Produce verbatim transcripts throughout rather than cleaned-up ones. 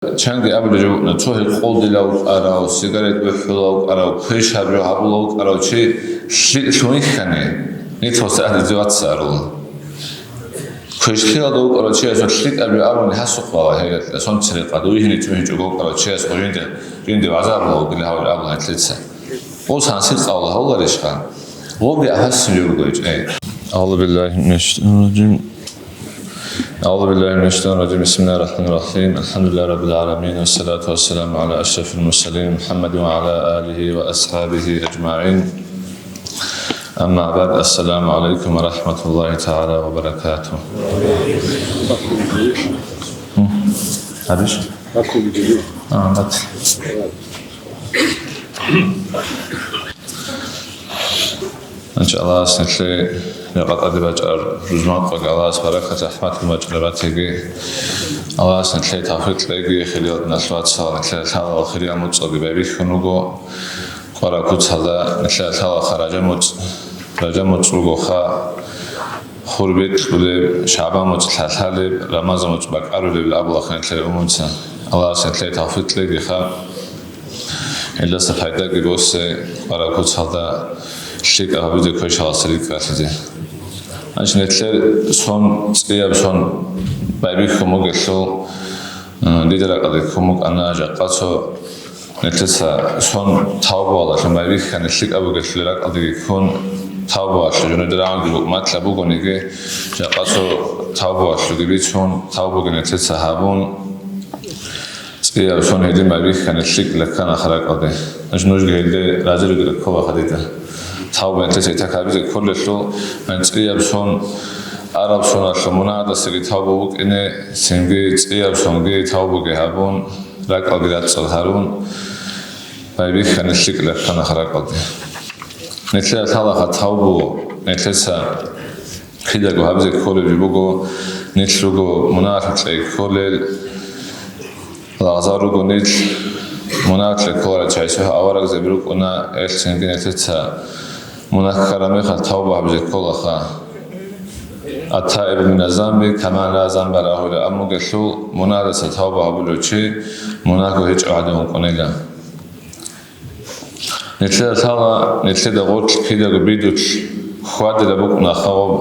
Чанги абулеб жо букӀана, цо гьекъолдилав вукӀарав, сигарет бухӀулав вукӀарав, квеш гьаб жо гьабулав вукӀарав чи лъикӀлъун вихьани, нилъ гьесда издеваться гьарула. Квешлъиялда вукӀарав чиясул лъикӀаб жо абуни гьасухъ бала гьелда, сон церекъад вихьине чӀухӀичӀого вукӀарав чияс гъо жинда, жинда вагӀза гьабулев вугилан гьавулеб абула нилъеца. Гъос гьанси къавла гьавуларищха? Гъоги гьасин жо руго гьечӀо. أعوذ بالله من الشيطان الرجيم. أعوذ بالله من الشيطان الرجيم. بسم الله الرحمن الرحيم. الحمد لله رب العالمين، والصلاة والسلم على أشرف المرسلين محمد وعلى آله وأصحابه أجمعين. أما بعد، السلام عليكم ورحمة الله تعالى وبركاته. معلش. آه، بس. Аллагьас нилъее рекъатӀалде бачӀараб рузман къоги, Аллагьас баракат, рахӀмат бачӀараб батиги, Аллагьас нилъее тавфикъ кьеги, хириял диналъул вацал, нилъеда лъалал хириял муцӀалги байбихьун руго, къвараб куцалда нилъеда лъалаха ражамуцӀ, ражамуцӀ ругоха, хур бекьулеб, шагӀбан муцӀ лъалъалеб, рамазан муцӀ бакӀарулеб абулаха нилъеда умумуца. Аллагьас нилъее тавфикъ кьегиха. Гьелдаса пайдаги босе, къвараб куцалда лъикӀаб гьабизе квешалъ рикӀкӀалъизе. Гьанже нилъер сон, цӀияб сон байбихьун бугелъул, э, дида ракӀалде ккун букӀана жакъа цо, нилъеца сон тавбуялъун байбихьани лъикӀаб бугелъул ракӀалдеги ккун, тавбуялъул жунуде рагӀунги букӀ-, матлаб бугониги, жакъа цо тавбуялъулги бицун, тавбуги нилъеца гьабун, цӀияб сон гьедин байбихьани лъикӀ лъикӀ ккана ракӀалде. Нуж, нужги гьелде рази ругел ккола хадида. Тавба нилъеца гьабизе кколелъул, гьанже цӀияб сон, араб соналъул мунагьалдасаги тавба букӀине, цинги цӀияб сонги тавбуги гьабун, ракӀалги рацӀцӀад гьарун, байбихьани лъикӀ лъикӀ ккана ракӀалде. Нилъеда лъалаха тавбу, нилъеца кидаго гьабизе кколеб жо буго, нилъ руго мунагьалъукье кколел, лагъзал руго нилъ, мунагьалъукье кколарел чагӀи цо аварагзаби рукӀуна, гьелъ цинги нилъеца мунагь ккараб мехалъ тавба гьабизе кколаха. التائب من الذنب كمن لا ذنب له абун бугелъул, мунагьалдаса тавба гьабулев чи мунагьго гьечӀо гӀадин вукӀунила. Нилъеда лъала, нилъеда гъорлъ кидаго бидулъ хьвадилаб букӀуна хагъаб,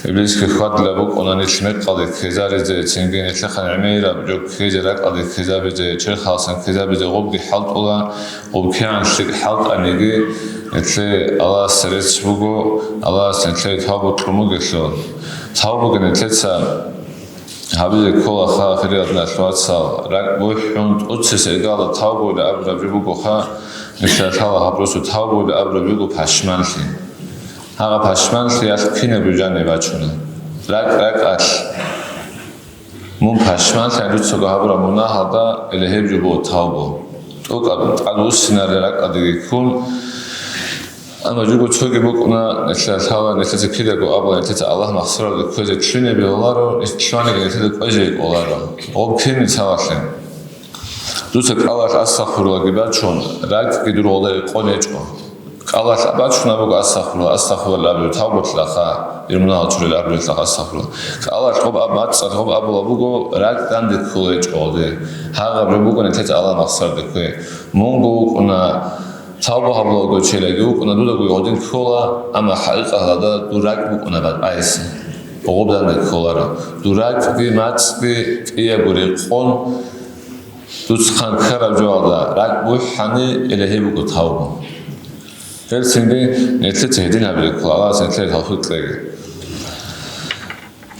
иблисги хьвадилаб букӀуна нилъ мекъалде ккезаризе, цинги нилъехъан гӀемераб жо ккезе, ракӀалде ккезабизе, черхалсан ккезабизе гъобги хӀалтӀула, гъоб кигӀан лъикӀ хӀалтӀаниги, нилъее Аллагьасда рецц буго, Аллагьас нилъее тавбу кьун бугелъул. Тавбуги нилъеца гьабизе кколаха, хириял диналъул вацал, ракӀ бухӀун, тӀоцебесеб иргаялда тавбуялъ абураб жо бугоха, нилъеда лъала гьаб росу тавбуялъ абураб жо буго пашманлъи. Гьагъаб пашманлъиялъ кинабго жанибе бачуна. РакӀ-ракӀалъ мун пашманлъи дуцаго гьабураб мунагьалда, гьеле гьеб жо буго тавбу. ТӀокӀаб тӀадвуссинарел ракӀалдеги ккун, амма жуго цоги букӀуна, нилъеда лъала, нилъеца кидаго абула, нилъеца Аллагь махсаралде кквезе лъугьине бегьуларо, лъугьаниги нилъеда кӀвезе кӀоларо. Гъоб кин мисалалъе. Дуца кӀалалъ астагъфируллагьги бачун, ракӀги дур гъолда рекъон гьечӀо. КӀалалъ бачунеб буго астагъфируллагь, астагъфируллагь абулев тавбуялъ, дир мунагьал чурел абулелъул астагъфируллагь. КӀалалъ гъоб аб-, мацӀалъ гъоб абулеб буго, ракӀ данде кколеб гьечӀо гъолде. Гьагъаб жо буго нилъеца Аллагь махсаралде ккве. Мунго вукӀуна, тавба гьабулев вуго, челяги вукӀуна, дудаго гьодин ккола, амма хӀакъикъаталда дур ракӀ букӀуна батӀайиса. Гъоб данде кколаро. Дур ракӀги мацӀги кӀиябго рекъон, дуца хъан ккараб жоялда ракӀ бухӀани, гьеле гьеб буго тавбу. Гьелъ цинги нилъеца гьедин гьабизе ккола, Аллагьас нилъее тавфикъ кьеги.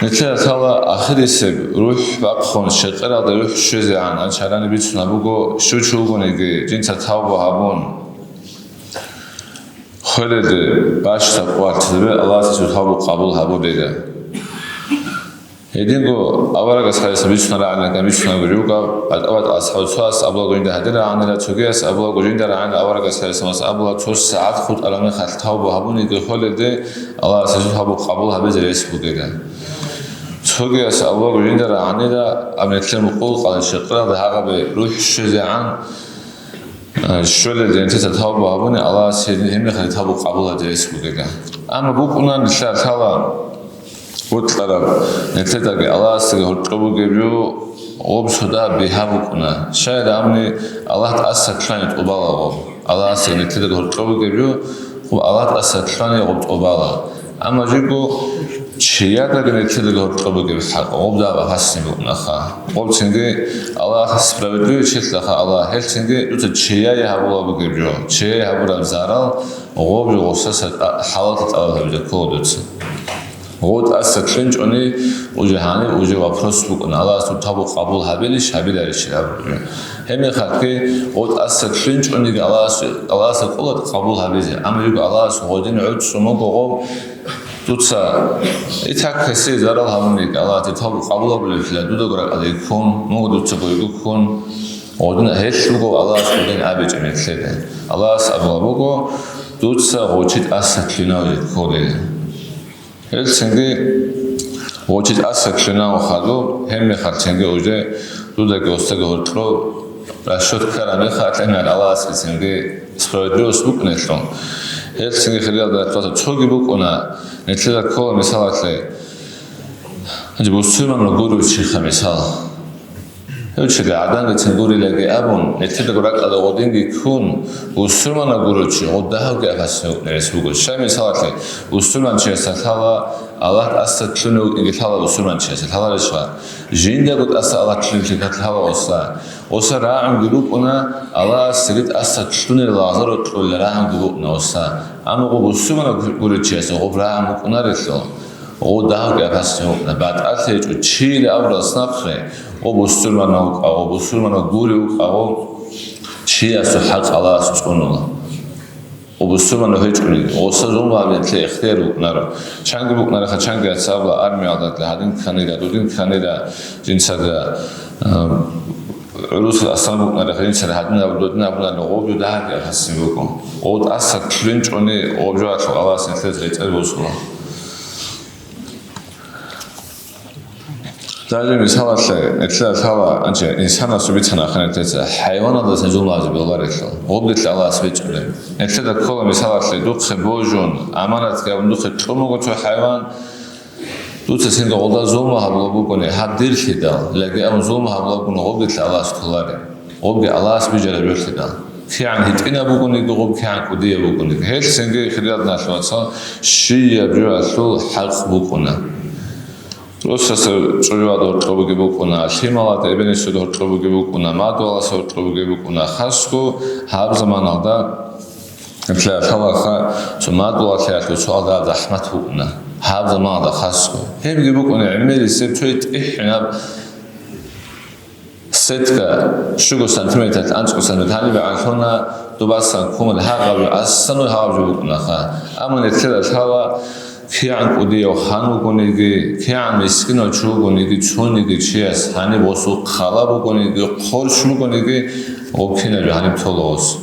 Нилъеда лъала ахирисеб рухӀ бахъун, щекъералда рухӀ щвезегӀан, гьанже гьаниб бицунеб буго, щив чи вугониги, жинца тавба гьабун, хвеледе бащдаб къоялъ цебе Аллагьас гьесул тавбу къабул гьабулила. Гьединго аварагас гьадиса бицунарагӀанилан бицунеб буго, батӀа-батӀа асхӀаб, цояс абулаго жинда гьадин рагӀанила, цогияс абулаго жинда рагӀанила, аварагас гьадисалъ абула, цо сагӀат хутӀараб мехалъ тавба гьабуниги хвеледе, Аллагьас гьесул тавбу къабул гьабизе рес бугила. Цогияс абулаго жинда рагӀанила, амма нилъер мукъулкъалда щекъералда гьагъабе рухӀ щвезегӀан, а, щвелел нилъеца тавба гьабуни, Аллагьас гьеб-, гьебмехалъ тавбу къабул гьабизе рес бугила. Амма букӀуна нилъеда лъала бокьараб, нилъедаги Аллагьасдаги гьоркьоб бугеб жо, Гъоб цо дагьаб бигьа букӀуна. Щайилан абуни, Аллагь тӀаса лъугьани тӀубала гъоб. Аллагьасда нилъеда гьоркьоб бугеб жо, гъоб Аллагь тӀаса лъугьани гъоб тӀубала. Амма жибго чиядаги нилъеда гьоркьоб бугеб хӀакъ, гъоб дагьаб гьасин букӀунаха. Гъоб цинги Аллагь справедливый чилъаха Аллагь, гьел цинги дуца чияе гьабула бугеб жо, чияе гьабураб зарал, гъоб жо гъосаса тӀа-, хӀалалда тӀалаб гьабизе ккола дуца. Гъоб тӀаса лъугьинчӀони, уже гьаниб, уже вопрос букӀуна, Аллагьас дур тавбу къабул гьабилищ, гьабиларищ абураб жо. Гьебмехалъги гъоб тӀаса лъугьинчӀониги Аллагьас, Аллагьас кӀола къабул гьабизе. Амма жибго Аллагьас гъодин гӀуцӀцӀун буго гъоб, дуца, и так гьесие зарал гьабуниги, Аллагьас дур тавбу къабул гьабулеб, дуда гуракӀалде ккун, мунго дуцаго йиго ккун, гъодин гьелъ буго Аллагьас гъодин абичӀеб нилъеда. Аллагьас абула буго, дуца гъочи тӀаса лъугьинавизе кколила. Гьел цинги гъочи тӀаса лъугьинавун хадуб, гьебмехалъ цинги уже дудаги гъосдаги гьоркьоб расчет ккараб мехалъ, гьебмехалъ Аллагьасги цинги справедливость букӀунелъул. Гьел цинги хириял братваза цоги букӀуна, нилъеда ккола мисалалъе, гьанже бусурманав гурев чиха мисал. Гьев чиги гӀадамгицин гурилаги абун, нилъедаго ракӀалда гъодинги ккун, бусурманав гурев чи гъоб дагьабги гьасин вукӀунарес вуго. Щай мисалалъе, бусурманчиясда лъала, Аллагь тӀаса лъугьунев вукӀинги лъала бусурманчиясда, лъаларищха? Жиндаго тӀаса Аллагь лъугьинлъи лъала гъосда. Гъосда рагӀунги букӀуна, Аллагьас цере тӀаса лъугьунел лагъзал рокьулел рагӀунги букӀуна гъосда. Амма гъоб бусурманав гурев чиясда гъоб рагӀун букӀунарелъул. Гъоб дагьабги гьасин вукӀуна, батӀалъи гьечӀо, чийила абуралдаса нахъе, гъоб бусурманав вукӀа, гъоб бусурманав гурев вукӀа, гъоб чиясул хӀакъ Аллагьас цӀунула. Гъоб бусурманав гьечӀони, гъосда зулму гьабизе нилъее ихтияр букӀунаро. Чанги букӀунареха, чанги гьабула армиялда, гьадин кканила, дудин кканила, жинцаго, а, гӀурусал аслан букӀунареха, жинцаго гьадин абун, дудин абунани, гъоб жо дагьабги гьасин буго. Гъоб тӀаса лъугьинчӀони, гъоб жоялъул Аллагьас нилъеца гьечӀеб босула. Даже мисалалъе, нилъеда лъала, гьанже инсанасул бицана ахират нилъеца, хӀайваналдасан зулму гьабизе бегьуларелъул, гъобги Аллагьас бичӀчӀулеб. Нилъеда ккола мисалалъе, духъе божун, аманатги абун духъе кьун буго цо хӀайван, дуца цинги гъолда зулму гьабулеб бугони, гьаб дирлъидал, лаги абун зулму гьабулеб бугони, гъобги Аллагьас кколареб. Гъобги Аллагьас бижараб жолъидал. КигӀан гьитӀинаб бугониги гъоб, кигӀан кӀудияб бугониги. Гьел цинги, хириял диналъул вацал, щияб жоялъул хӀакъ букӀуна. Росдаса чӀужуялда гьоркьоб бугеб букӀуна, лъималазда эбел-инсуда гьоркьоб бугеб букӀуна, мадугьаласда гьоркьоб бугеб букӀуна. Хасго гьаб заманалда, лъалаха, цо мадугьалалъе цо алда захӀмат букӀуна. Гьаб заманалда хасго. Гьебги букӀуна гӀемерисеб цо тӀихӀинаб сетка, щуго сантиметр, анцӀго сантиметр гьаниб гӀалъуна, дубасан ккун гьагъаб жо, асануй гьагъаб жо букӀунаха. Амма нилъеда лъала, кигӀан кӀудияв хан вугониги, кигӀан мискинав чи вугониги, цониги чияс гьаниб гъосул хъала бугониги, хъорч бугониги, гъоб кинаб жо гьаниб тола гъос.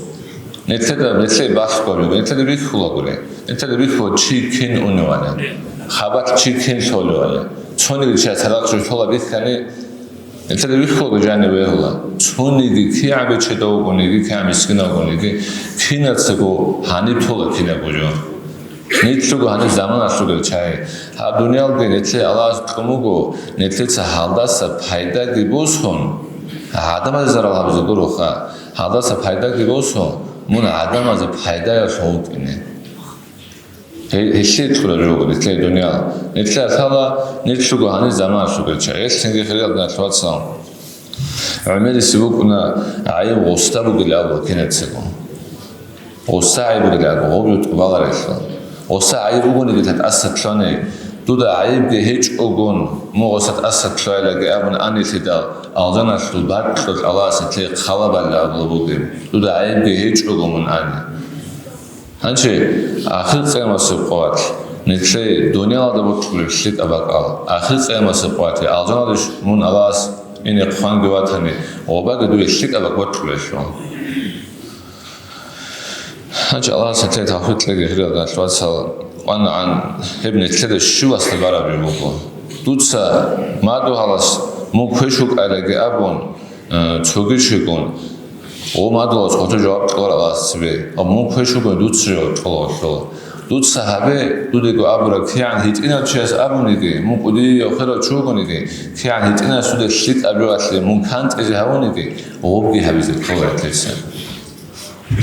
Нилъеда, нилъее балъгоги, нилъеда бихьулагури. Нилъеда бихьула чи кин уневали, хабалъ чи кин лъолевали. Цониги чияс гьадахъ жо лъола бихьани, нилъеда бихьулаго жаниб бегьула. Цониги кигӀан бечедав вугониги, кигӀан мискинав вугониги, кинацаго гьаниб тола кинабго жо. Нилъго гьаниб заманалъугел чагӀи. Гьаб дуниялги нилъее Аллагьас кьун буго, нилъеца гьалдаса пайдаги босун, гӀадамазе зарал гьабизе гуроха. Гьалдаса пайдаги босун, мун гӀадамазе пайдаялъун вукӀине. Гье-, гьелъие кьураб жо буго нилъее дуниял. Нилъее лъала, нилъго гьаниб заманалъугел чагӀи. Гьелъинги, хириял диналъул вацал, гӀемерисеб букӀуна гӀайиб гъосда бугилан абула кинацаго. Гъосда гӀайиб бугилан абула, гъоб жо тӀубаларелъул. Гъосда гӀайиб бугониги, тӀаса лъугьани, дуда гӀайибги гьечӀогун, мун гъосда тӀаса лъугьайлаги абун анилъидал, алжаналъул бакьулъ Аллагьас нилъее хъалаб балеб бугеб. Дуда гӀайибги гьечӀого мун ани. Гьанже ахир къиямасеб къоялъ, нилъее дуниялалда бокьулеб лъикӀаб бакӀал, ахир къиямасеб къоялъ, алжаналде мун Аллагьас ине хъванги ватани, гъобаги дуе лъикӀаб бакӀ бокьулелъул. Гьанже Аллагьас нилъее тавфикъ кьеги, хириял диналъул вацал, къванагӀан гьеб нилъеда щивасда бараб жо буго. Дуца мадугьалас мун квеш вукӀайлаги абун, э, цоги чигун, гъо мадугьалас гъотӀа жаваб кьоларо Аллагьас цебе. Амма мун квеш вугони, дуца жаваб кьола гъолъул. Дуца гьабе, дудего абураб, кигӀан гьитӀинав чияс абуниги, мун кӀудияв херав чи вугониги, кигӀан гьитӀинасда лъикӀаб жоялъе мун кантӀизе гьавуниги, гъобги гьабизе ккола нилъеца.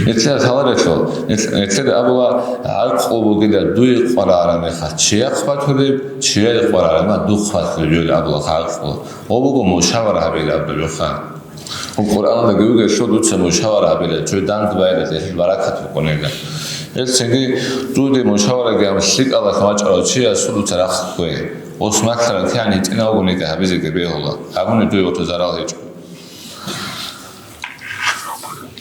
Нилъер лъаларелъул, нилъ-, нилъеда абула, гӀакълу бугила дуе къваригӀараб мехалъ чияхъ батулеб, чияе къваригӀараб мехалъ духъ батулеб жо абула гӀакълу. Гъоб буго мушавара гьабилеб абулеб жоха. Къуръаналдаги вугелъул дуца мушавара гьабила, цо данде байила, гьелъул баракат букӀунила. Гьелцинги дуде мушавараги гьабун лъикӀалдалъун вачӀарав чиясул дуца рахъ ккве. Ос малъараб кигӀан гьитӀинав вугониги гьабизеги бегьула. Гьабуни дуе гъорлъ зарал гьечӀо.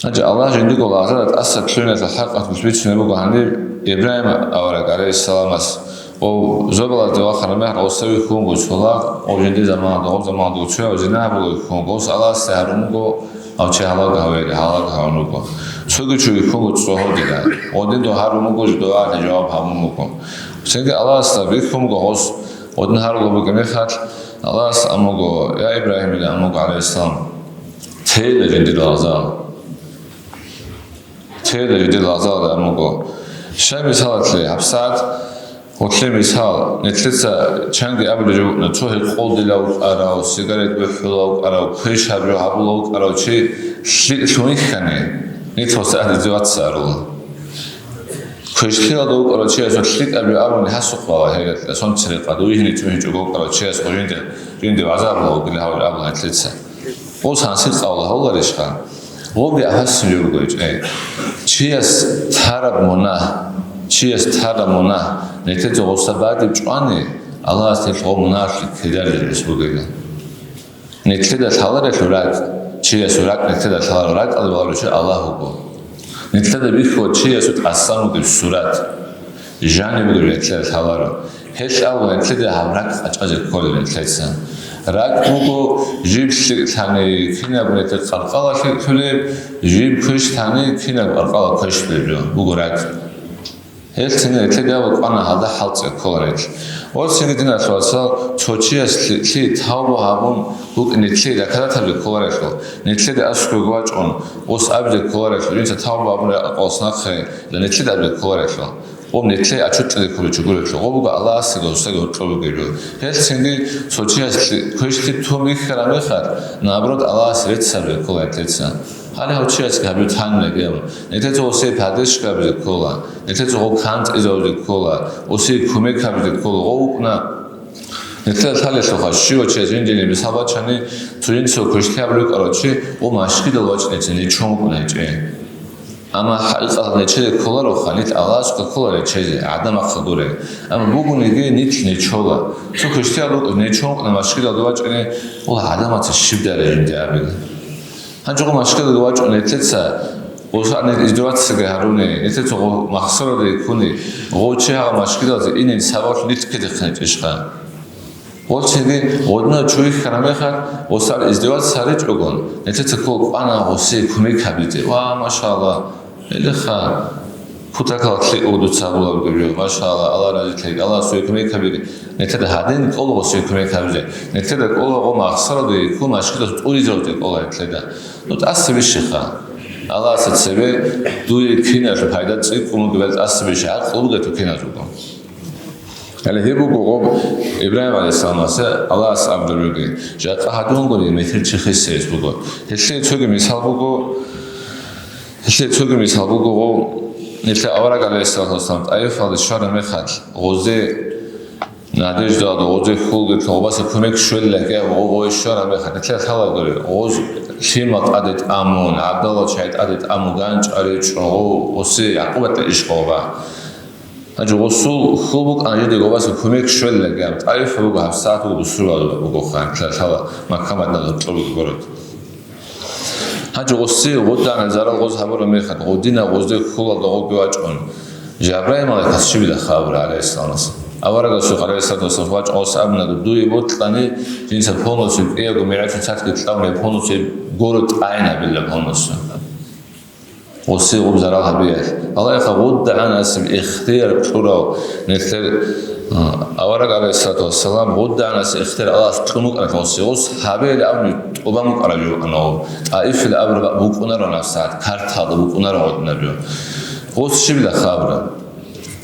Гьанже Аллагь жиндирго лагъзадал тӀаса кколеб хӀакъалъулъ бицунеб буго гьаниб Ибрагьим авараг, гӀалайгьиссаламас. Гъов зобалазде вахараб мехалъ гъосда вихьун вуго цо лагъ, гъов жиндир заманалда, гъоб заманалда цояв зина гьабулев вихьун вуго, гъос Аллагьасде гьарун буго, гьав чи гьалаг гьавейилан, гьалаг гьавун вуго. Цоги чи вихьун вуго цӀогьордилан. Гъодинго гьарун буго жо дугӀаялъе жаваб гьабун буго. Цинги Аллагьасда бихьун буго гъос, гъодин гьарулеб бугеб мехалъ, Аллагьас абун буго, я Ибрагьим, илан абун буго, гӀалайгьиссалам, тейила жиндир лагъзал. Тейила жиндир лагъзал абун буго. Щай мисалалъе, гьабсагӀат гъолъе мисал, нилъеца чанги абулеб жо букӀуна, цо гьекъолдилев вукӀарав, сигарет бухӀулев вукӀарав, квеш гьаб жо гьабулев вукӀарав чи лъикӀлъун вихьани, нилъ гъосда издеваться гьарула. Квешлъиялда вукӀарав чиясул лъикӀаб жо абуни гьасухъ бала гьелда, сон церекъад вихьиничӀого вукӀарав чияс гъо жинде, жинде гӀазаб гьабула гьавулеб абула нилъеца. Гъос гьанже кьавла гьавуларищха? Гъобги гьасин жо буго гьечӀо. Чияс тараб мунагь, чияс тараб мунагь, нилъеца гъосда бадиб чӀвани, Аллагьас нилъ гъоб мунагьалъе ккеларел рес бугила. Нилъеда лъаларелъул ракӀ, чиясул ракӀ нилъеда лъаларо, ракӀалда валарав чи Аллагь вуго. Нилъеда бихьула чиясул тӀасан вугеб сурат, жаниб бугеб нилъеда лъаларо. Гьелъ абула нилъеда гьаб ракӀ къачӀазе кколел нилъеца. РакӀ буго жиб лъикӀлъани кинабго нилъер къаркъала лъикӀлъулеб, жиб квешлъани кинабго къаркъала квешлъулеб жо буго ракӀ. Гьелъ цинги нилъеда кӀвана гьалда хӀалцӀи ккола нилъ. Гьелъ цинги, диналъул вацал, цо чияс лъи-, лъи тавба гьабун букӀин нилъее доказательги кколарелъул, нилъеда аскӀовеги вачӀун, ос абизе кколарелъул, жинца тавба гьабун ракӀалдаса нахъе, нилъеда абизе кколарелъул. Гъоб нилъее отчёт кьезе кколев чи гурелъул, гъоб буго Аллагьасеги гьосдаги гьоркьоб бугеб жо. Гьелъ цинги цо чияс лъи-, квешлъи тун бихьараб мехалъ, наоборот, Аллагьасе рецц гьабизе ккола нилъеца. Гьале гьав чиясги гьабизе танилан гьеб. Нилъеца гъосие поддержка гьабизе ккола, нилъеца гъов кантӀизавизе ккола, гъосие кумек гьабизе ккола, гъов вукӀуна. Нилъеда лъалелъулха, щивав чияс жиндие мисал бачани, цо жинца квешлъи гьабулев вукӀарав чи гъов машгидал вачӀинецин нечон вукӀуна гьечӀо. Амма хӀакъикъаталда нечезе кколароха, нилъ Аллагьасухъе ккола речезе, гӀадамахъа гуре. Амма бугониги нилъ нечола. Цо квешлъи гьабулев вукӀарав нечон вукӀуна машгидалда вачӀине, гъов гӀадамаца щиб даре жинде абила. Гьанже гъов машгидалда вачӀун нилъеца, гъосда нилъ издеваться гьаруни, нилъеца гъов махсараде ккуни, гъов чи гьав машгидалде инин сабаблъун нилъ ккезе хъинчӀищха? Гъолъ цинги гъодинав чи вихьараб мехалъ, гъосда издеваться гьаричӀогон, нилъеца ккола кӀвана гъосие кумек гьабизе. Ва, машаллагь, гьелеха, кутакалда лъикӀав дуца гьабулеб бугеб жо, машаллагь, Аллагь разилъеги, Аллагьас цоясе кумек гьабиги. Нилъеда гьадин кӀола гъосие кумек гьабизе. Нилъеда кӀола гъов махсараде ккун машгидалъ тӀуризавизе ккола нилъеда. Ну, тӀаса бищиха. Аллагьасда цебе дуе киналъул пайда цӀикӀкӀун бугебали тӀаса бищи, гӀакълу бугелъул киназулго. Гьале гьеб буго гъоб Ибрагьим гӀалайгьиссаламасе Аллагьас абулеб буго, жакъа гьадин гури, метер чи хисизе буго. Гьелъие цоги мисал буго, гьелъие цоги мисал буго гъов, нилъер авараг гӀалайгьиссалату вассалам ТӀаифалде щвараб мехалъ, гъозде надежда, гъозде хьулги, гъобаса кумек щвеллаги, гъо-, гъое щвараб мехалъ, нилъер лъала гури, гъоз лъимал тӀаде тӀамун, гӀабдалал чагӀи тӀаде тӀамун, ганчӀари чӀун, гъо-, гъосе гӀакъуба кьечӀищ гъоба. Гьанже гъосул хьул букӀана жиде гъобаса кумек щвеллаги, гьаб ТӀаифа буго, гьабсагӀат буго бусурбабазул бугоха, лъала Макка-Мадиналда гьоркьоб буго город. Гьанже гъосе гъодагӀанаб зарал гъоз гьабураб мехалъ, гъодинаб гъозде хьулалда гъоги вачӀун, Жабраил малаикас щибила хабар гӀалайгьиссаламас. Аварагасухъ гӀалайгьиссалату вассалам вачӀун гъос абуна, дуе бокьани, жинца полностью кӀиябго мегӀералъул цадахъ кьабуна, полностью город тӀагӀинабила полностью. Гъосе гъоб зарал гьабиялъ. Аллагьас гъодагӀанасеб ихтияр кьурав нилъер, а, авараг, гӀалайгьиссалату вассалам, гъодагӀанасеб ихтияр Аллагьас кьун букӀана гъосе. Гъос гьабейилан абуни тӀубан букӀараб жо букӀана гъоб. ТӀаифил абураб букӀунаро гьабсагӀат, карталда букӀунаро гъодинаб жо. Гъос щибила хабар?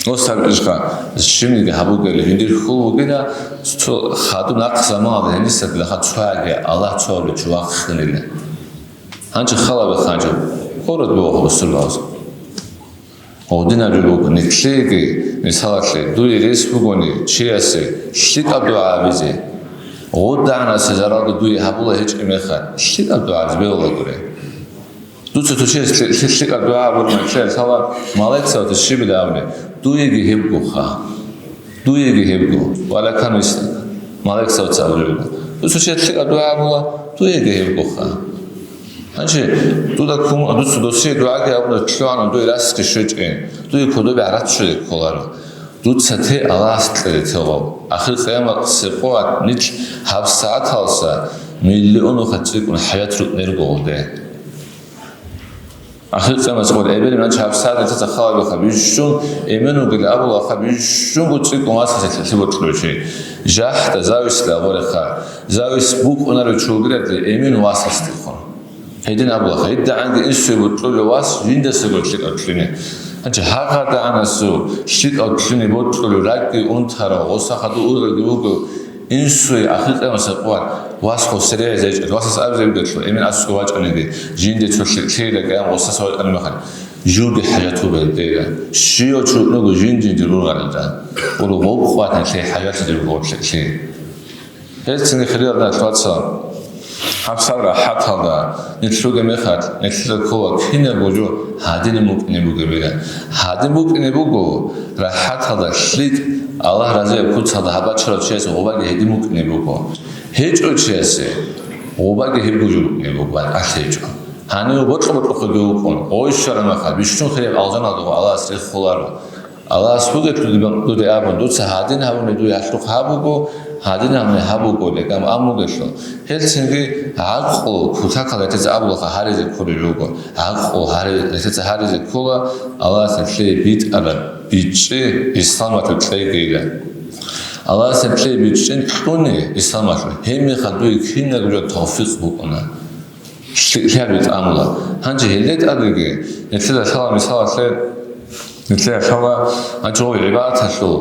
Ос гьаб ишха, щибниги гьабугели, жиндир хьул бугила, цо хадуб нахъ заманалда гьениса дилаха цояги Аллагь цо гьабулев чи вахъинила. Гьанже халаби хъанчӀеб, город буго бусурбабаз. Гъодинаб жо буго, нилъееги, мисалалъе, дуе рес бугони чиясе лъикӀаб дугӀа гьабизе. ГъудагӀанасе заралги дуе гьабула гьечӀеб мехалъ, лъикӀаб дугӀа гьабизе бегьула гури. Дуца цо чияс лъи-, лъи-, лъикӀаб дугӀа гьабураб мехалъ лъала малаикзабаца щибила абуни, дуеги гьебгоха. Дуеги гьебго. Ва лака мислу. Малаикзабаца абулеб буго. Дуца цо чияс лъикӀаб дугӀа гьабула, дуеги гьебгоха. Гьанже дуда куму-, дуца досие дугӀаги гьабуна, лъугӀана дуе расги щвечӀин, дуе кодобе гӀарац щвезе кколаро. Дуца те Аллагьас кьезе тела. Ахир къиямасеб къоялъ нилъ гьаб сагӀаталса миллионуха цӀикӀкӀун хӀаят рукӀнерго гъоде. Ахир къиямасеб къоялъ эбел-инсанчи гьаб сагӀат нилъеца халабиха, бищун эмен вугилан абулаха, бищунго цӀикӀкӀун васасе лъикӀлъи бокьулев чи. ЖахӀда, завистьда абулаха, зависть букӀунарев чи вугилан эмен васасдехун. Гьедин абулаха, гьедигӀанги инсуе бокьулев вас жиндасаго лъикӀав лъугьине. Гьанже гьагъадагӀанасул лъикӀав лъугьине бокьулев ракӀги унтарав, гъоса хадув ургъелги вуго, инсуе ахир къиямасеб къоялъ вас гъосие регӀизайчӀел, васас абизе бугелъул, эмен аскӀов вачӀаниги, жинде цо лъикӀлъи лъеила кӀиям гъосаса вачӀани мехалъ, жуги хӀажат бугеб дила. Щивав чи вугониги жин-жиндир ургъалилда. Гъур гъоб къватӀни лъей хӀажатлъи буго гъоб лъикӀлъи. Гьелцинги хириял диналъул вацал, гьаб сагӀат рахӀаталда нилъ ругеб мехалъ, нилъеда ккола кинабго жо гьадинаб букӀине бугебилан. Гьадин букӀине буго, рахӀаталда лъикӀ, Аллагь разияб куцалда гьаб бачарав чиясе гъобаги гьедин букӀине буго. ГьечӀо чиясе гъобаги гьебго жо букӀине буго, бакӀалъ гьечӀо. Гьанив бокьа-бокьухъеги вукӀун, гъой щвараб мехалъ, бищун хирияб алжаналда Аллагьас рехуларо. Аллагьас бугелъул дуда абун, дуца гьадин гьабуни дуе гьалъухъ гьаб буго, гьадин гьабуни гьаб буго, легам ан бугелъул. Гьелцинги гӀакълу кутакалда нилъеца абулаха гьаризе кколеб жо буго. ГӀакълу гьари-, нилъеца гьаризе ккола, Аллагьас нилъее битӀараб бичӀчӀи исламалъул кьейгейилан. Аллагьас нилъее бичӀчӀи кьуни исламалъул, гьебмехалъ дуе кинабго жо тавфикъ букӀуна. Лъи-, лъияб тӀамула. Гьанже гьелде тӀадеги, нилъеда лъала мисалалъе, нилъеда лъала, гьанже гъов гӀибадаталъул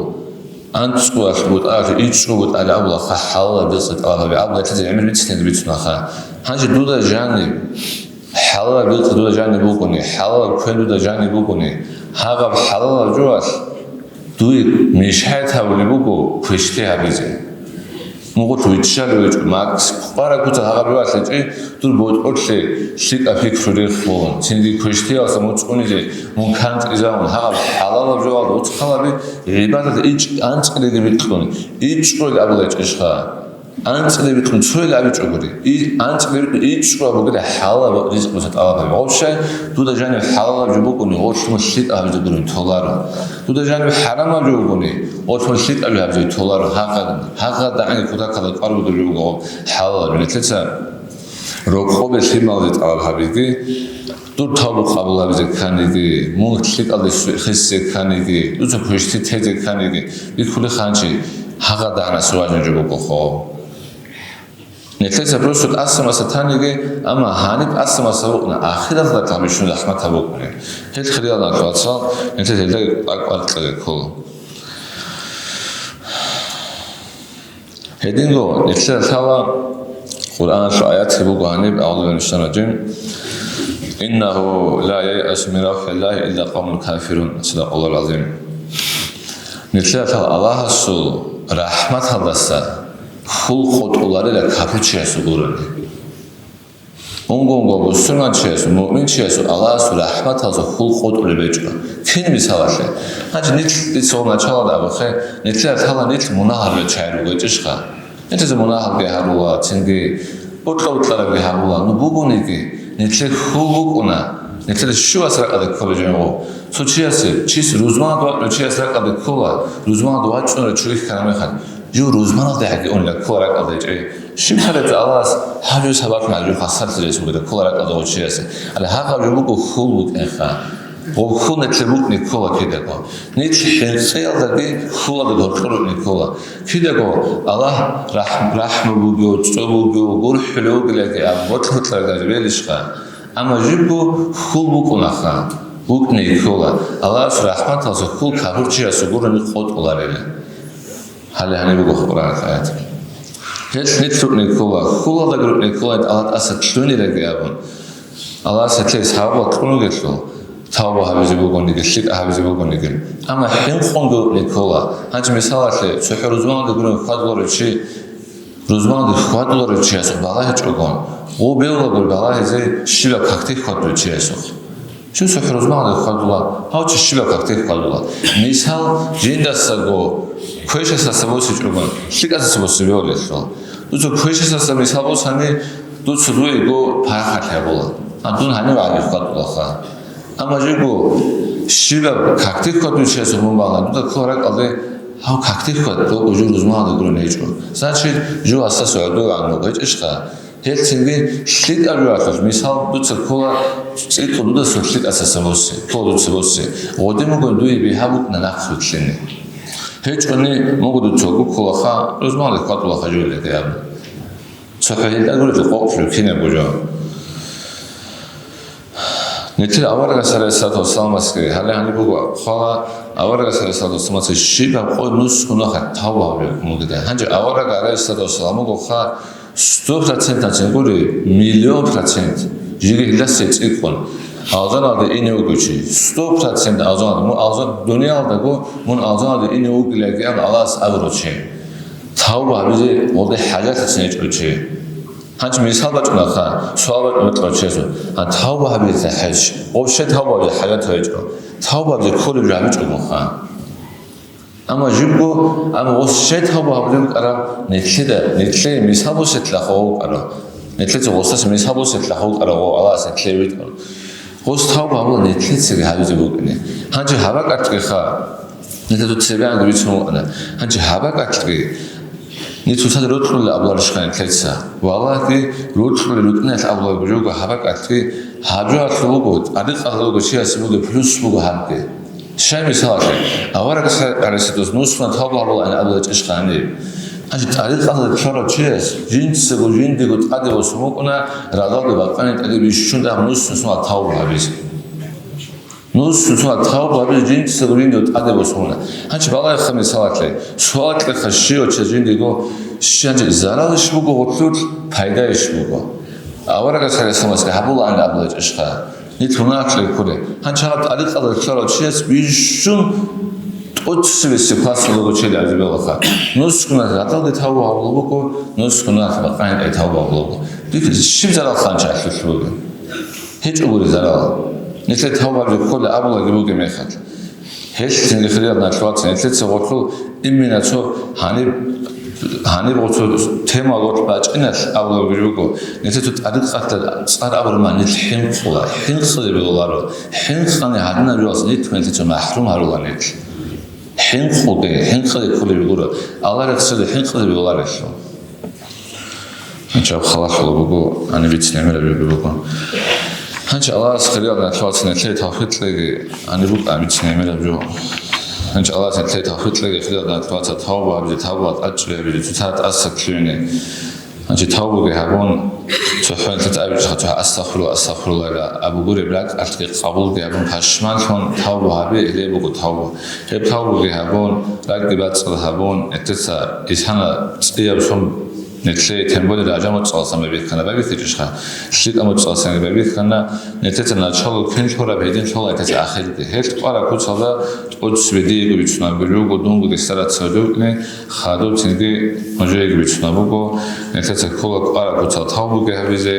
анцӀгоялъ бутӀа, ичӀго бутӀа абулаха, хӀалалаб ризкъи тӀалаб гьабе абула, нилъеца гӀемер бицинеги бицунаха. Гьанже дуда жаниб хӀалалаб ризкъи дуда жаниб бугони, хӀалалаб квен дуда жаниб бугони, гьагъаб хӀалалаб жоялъ дуе мешать гьабулеб буго квешлъи гьабизе. Мугъулъ виччалев гьечӀо, макс хъвараб куца гьагъаб жоялъ гьечӀи, дур ботӀролъе лъикӀаб пикру рехун, цинги квешлъиялдаса муцӀ унизе мун кантӀизавун, гьагъаб хӀалалаб жоялда уцхъалаби гӀибадат ичӀ-, анцӀкӀидаги бикьун, ичӀгӀойил абулай чӀишха. АнцӀила бикьун цоял абичӀогури. И анцӀила бикьун ичӀго абугила хӀалалаб ризкъ буса тӀалаб гьабе. Вообще, дуда жаниб хӀалалаб жо бугони, гъорлъ мун лъикӀаб гьабизе гурони толаро. Дуда жаниб хӀарамаб жо бугони, гъорлъ мун лъикӀаб гьабизе толаро. Гьагъа, гьагъа дагӀани кутакалда кӀвар бугеб жо буго хӀалалаб. Нилъеца рокъобе лъималазе тӀалаб гьабиги, дур тавбу къабул гьабизе кканиги, мун лъикӀалде су-, хисизе кканиги, дуца квешлъи тезе кканиги, бихьулихъанчи гьагъа дагӀанас важный жо буго хо. Нилъеца просто тӀаса-маса таниги, амма гьаниб тӀаса-маса вукӀуна, ахираталда гьаб бищун захӀмат гьаб букӀуна. Гьел хириял диналъул вацал, нилъеца гьелдаги тӀакӀвар кьезе ккола. Гьединго нилъеда лъала Къуръаналъул аятги буго гьаниб, أعوذ بالله من الشيطان الرجيم. إنه لا ييأس من روح الله إلا القوم الكافرون. صدق الله العظيم. Нилъеда лъала Аллагьасул рахӀматалдаса хьул къотӀуларила капурчиясул гурони. Унго-унго бусурманчиясул, муъминчиясул Аллагьасул рахӀматалдаса хьул къотӀулеб гьечӀо. Кин мисалалъе? Гьанже нилъ, дица гъоб началалда абухъе, нилъеда лъала нилъ мунагьал рачай ругечӀищха? Нилъеца мунагьалги гьарула, цинги бокьа-бокьарабги гьарула. Ну бугониги, нилъер хьул букӀуна, нилъеда щивас ракӀалде кколеб жо гьеб. Цо чиясе, чияс рузманалда вачӀунев чияс ракӀалде ккола, рузманалда вачӀунев чи вихьараб мехалъ, жив рузманалдехӀаги унила ккола ракӀалде гьечӀеб. Щиб лъалеб Аллагьас гьаб жо сабаблъун гьаб жо хасарлъи рес бугеб ккола ракӀалде гьечӀев чиясе. Гьале гьагъаб жо буго хьул букӀинха. Гъоб хьул нилъер букӀине ккола кидаго. Нилъ хӀинкъиялдаги хьулалдаги гьоркьор рукӀине ккола. Кидаго Аллагь рахӀ-, рахӀму бугев, цӀцӀу бугев, гурхӀулев вугилаги абун, бокьа-бокьарабги велищха. Амма жибго хьул букӀунаха. букӀине ккола, Аллагьасул рахӀматалъул хьул капурчиясул гурони къотӀуларила. Гьале гьаниб буго Къуръаналъул аят. Гьелъ нилъ рукӀине ккола, хьулалдаги рукӀине ккола, Аллагь тӀаса лъугьинеги абун. Аллагьас гьелъие сабабал кьун ругелъул, тавба гьабизе бугониги, лъикӀаб гьабизе бугониги. Амма хӀинкъунги рукӀине ккола. Гьанже мисалалъе, цохӀо рузманалда гурони хьвадуларев чи, рузманалда хьвадуларев чиясухъ балагьичӀого, гъоб бегьулагури балагьизе щибаб какде хьвадулев чиясухъ. Щив цохӀо рузманалда хьвадула, гьав чи щибаб какде хьвадула. Мисал, жиндасаго квешасдаса босичӀого, лъикӀасдаса босизе бегьулелъул. Дуца квешасдаса мисал босани, дуца дуего парахат гьабула. А дун гьанив гьари хьвадулаха. Амма жего щибаб какде хьвадулев чиясухъ мун балагьани, дуда ккола ракӀалде, гьав какде хьвадулев жо рузманалда гурони гьечӀо. Значит, жо асдаса гӀодов гӀан руго гьечӀищха? Гьелъ цинги лъикӀаб жоялъулъ, мисал, дуца ккола цӀикӀкӀун дудаса лъикӀасдаса босе, ккола дуца босе. Гъодин буго дуе бигьа букӀина нахъ вилълъине. ГьечӀони буго дуца гуккулаха, рузманалда хьвадулаха жо гьелда абун. ЦохӀо гьелда гурелъул къокълъи кинабго жо. Нилъер аварагас гӀалайгьиссалату вассаламасги гьале гьаниб буго, хъвала, аварагас гӀалайгьиссалату вассаламасги щибаб къой нусгунаха тавба гьабулеб мугида. Гьанже авараг гӀалайгьиссалату вассалам бугоха, сто проценталъе гури, миллион процент, жеги гьелдаса цӀикӀкӀун, алжаналде ине вуго чи, сто процент алжаналде, мун алжан-, дуниялалдаго мун алжаналде ине вугилан Аллагьас абурав чи. Тавба гьабизе гъолде хӀажатлъи гьечӀев чи. Гьанже мисал бачӀунаха, суал бачӀун бокьарав чиясул, а тавба гьабизе хӀеж, вообще тавба гьабизе хӀажат гьечӀо, тавба гьабизе кколеб жо гьабичӀогоха. Амма жибго, амма гъос щай тавба гьабулеб букӀараб, нилъеда, нилъее мисал босетлъаха вукӀарав. Нилъеца гъосдаса мисал босетлъаха вукӀарав, гъо, Аллагьас нилъее витӀун. Гъос тавба гьабула нилъецаги гьабизе букӀине. Гьанже гьаб бакӀалъгиха, нилъеда цебеанги бицун вукӀана. Гьанже гьаб бакӀалъги, нилъ цоцазда рокьулел абуларищха нилъеца? Валлагьи, рокьулел рукӀиналъ абулареб жого гьаб бакӀалъги, гьаб жоялъул буго, тӀарикъалъул буго, чиясе буго, плюс буго гьабги. Щай мисалалъе, аварагас гӀалайгьиссалату вассалам нусгуна тавба гьабулаан абулеб гьечӀищха гьаниб? Гьанже тӀарикъалда ккарав чияс жинцаго жиндего тӀаде босун букӀуна, радалде бакъанин тӀаде бищун дагь нус-нусуна тавба гьабизе. Нус-нусуна тавба гьабизе жинцаго жиндего тӀаде босуна. Гьанже балагьеха мисалалъе, суал кьеха щивав чияс жиндего, щай гьанже заралищ буго гъолъулъ, пайдайищ буго? Аварагас гӀалайгьиссалату вассаламасги гьабулаан абулеб гьечӀищха? Нилъ мунагьалъе кколеб. Гьанже гьаб тӀарикъалда ккарав чияс бищун тӀоцебесеб класс вуго чел гӀезабиялаха. Нусгуна радалде тавба гьабулеб буго, нусгуна бакъанин тӀаде тавба гьабулеб буго. Дихъ щиб зарал ханча гьалъулъ буго? ГьечӀо гури зарал. Нилъер тавба гьабизе кколеб абулаги бугеб мехалъ. Гьелъ цинги хириял нахъвацин, нилъеца гъолъул именно цо гьаниб, гьаниб гъоцо тема гъолъ бачӀиналъ абулеб буго, нилъеца тӀарикъаталъ цӀар абураб мехалъ нилъ хӀинкъула, хӀинкъизе бегьуларо, хӀинкъани гьадинаб жоялъ нилъ нилъеца махӀрум гьарула нилъ. ХӀинкъуге, хӀинкъизе кколеб гуро, Аллагь рехсолеб хӀинкъизе бегьуларелъул. Гьанчаб халалъула буго, гьаниб бицине гӀемераб жо буго. Гьанчи Аллагьас хириял нахъвацин нилъее тавфикъ кьеги, гьаниб букӀа бицине гӀемераб жо. Гьанчи Аллагьас нилъее тавфикъ кьеги, хириял нахъваца тавба гьабизе, тавба тӀадчӀи гьабизе, цоцазда тӀаса лъугьине. Гьанчи тавбуги гьабун, цохӀо нилъеца абичӀха, цохӀо астагъфирулла, астагъфирулла абугуреб ракӀалъги къабулги гьабун, пашманлъун тавба гьаби, гьеле буго тавба. Гьеб тавбуги гьабун, ракӀги бацӀцӀад гьабун, нилъеца исана цӀияб сум Нилъее тем более ража моцӀаласан байбихьана, байбихьичӀищха? ЛъикӀа моцӀаласанги байбихьана, нилъеца начало кин лъураб гьедин лъола нилъеца ахирги. Гьелъ кӀвараб куцалда тӀоцебе диего бицунаб буго, дунго дисарацал рукӀни, хадуб цинги нужееги бицунаб буго, нилъеца ккола кӀвараб куцал тавбуги гьабизе,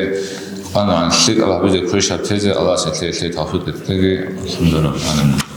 къванагӀан лъикӀаб гьабизе квешаб тезе, Аллагьас нилъее тавфикъ кьеги. Алхамдулиллагь.